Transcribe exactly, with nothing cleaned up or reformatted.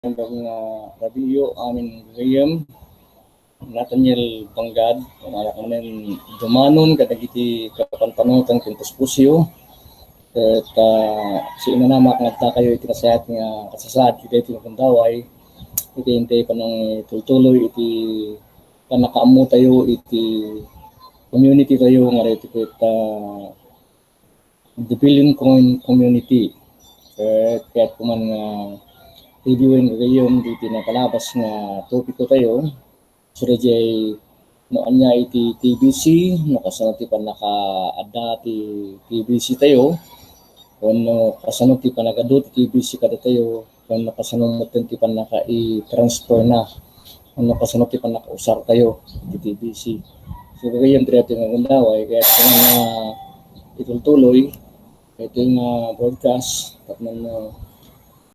naimbag nga rabiyo amin gagayyem. Nathaniel Bangad, umayak manen dumanon kadagiti kapanpanotan ken puspusyo. Ket, ah, siinanamak nga adda kayo iti nasayaat nga kasasaad iti daytoy nga gundaway, iti intay panangitultuloy iti pannakaammo tayo iti community tayo nga daytoy ket, ah, the Billion Coin Community. Ket kayat ko man nga reviewin gagayyem ditoy napalabas nga topiko tayo. So, daydiay no ania iti T B C, no kasano ti pannakaadda ti T B C tayo, wenno kasano ti panagadu ti T B C kadatayo, wenno kasano metten ti pannaka-i-transfer na, wenno kasano ti pannakausar tayo iti T B C. So, gagayyem ti daytoy nga gundaway, kayat ko man nga itultuloy daytoy nga broadcast tapno, ah,